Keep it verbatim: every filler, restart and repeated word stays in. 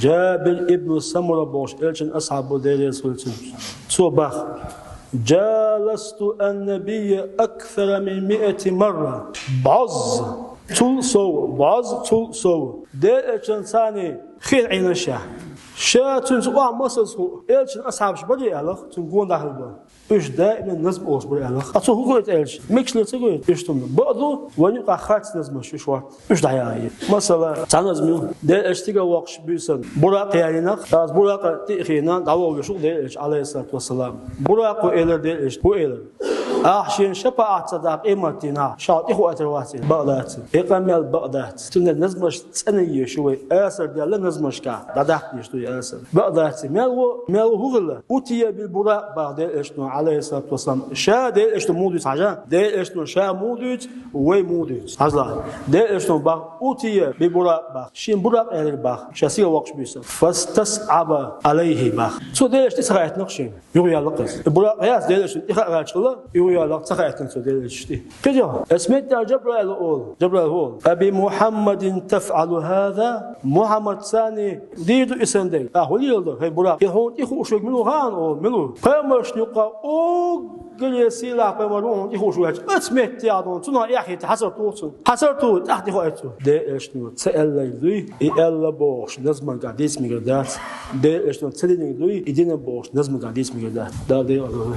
Джабир ибн Самура бохуш Элчан асхьаб ву, Дела реза хуьлда цунна. Цо бах: «Джаласту ан-набийя аксара мин миати марра». БӀозза, цул сов, бӀозза, цул сов Дела Элчанца хин Ӏийна ша. Ша цуьнца охьа масаза хӀу Элчан асхьабаш барий аьлла, цуьнан гонахьа хилла бара. Уьш даиман назма олуш бара аьлла. Ткъа цо хӀун гойту аьлча, мегаш ло ца гойту уьш тумна? Бакъду, вайн юкъахь харц назмаш уьш вац. Уьш дӀаяхьа. Масала, цхьа назма ю. Дела Элча стигала воккхуш буьйсанна Буракъ ялийнарг, аз Буракъа тӀе а хиъна, дӀаволавеш ву Дела Элча, Ӏалайхиссалату вассалам. Буракъо элира Дела Элча, хӀун элира? Ахь шена шапаӀат ца дахь къематдийнахь, ша тӀехуъуьйтур вац, бакъ дац. И къамел бакъ дац. Цундела назмаш цӀена езаш ю вай, асар даьлла назмашкахь, дӀадаккха дезаш ду и асар. Бакъ дац. Мел ву, мел ву хӀун хилла? Утия бил Буракъ бах Дела Элчано, Ӏалайхиссалату вассалам. Ша Дела Элчано муха дуьйцу хьажа? Дела Элчано ша муха дуьйцу, вай муха дуьйцу. Хьажал. Дела Элчано бах, утия бил Буракъ бах. Шена Буракъ элира бах. Ша стигала воккхуш буьйсанна. ФастасӀаба Ӏалайхи бах. Цо Дела Элча тӀе ца хаийтинарг шена. Юхаяьлларг иза. Буракъ яц Дела Элча тӀе хаа гӀерташ хилла, юхаяьлларг ца хаийтинарг цо Дела Элча тӀе. КхидӀа, оцу метте Джабраила олу. Джабраила олу: «Аби Мухьаммадин тафӀалу хӀаза?» Мухьаммадца дийр ду и санна дерг? Ахьа хӀун леладо, хӀай Буракъ? И хьуна тӀе хууш верг мила ву хаьий олу, мила ву? Пайхамаршна юкъахь уггаре сийлахь пайхамар ву хьуна тӀе хууш верг. Оцу метте а ду, цунах эхь хӀиттий, хьацар туху цунна. Хьацар туху, тӀаккха тӀе хоуьйту цо. Дела Элчано ца аьлларг дуй, и аьлла бохуш назманга дийца мегар дац. Дела Элчано ца динарг дуй, и дина бохуш назманга дийца мегар дац. Дала декъала дойла.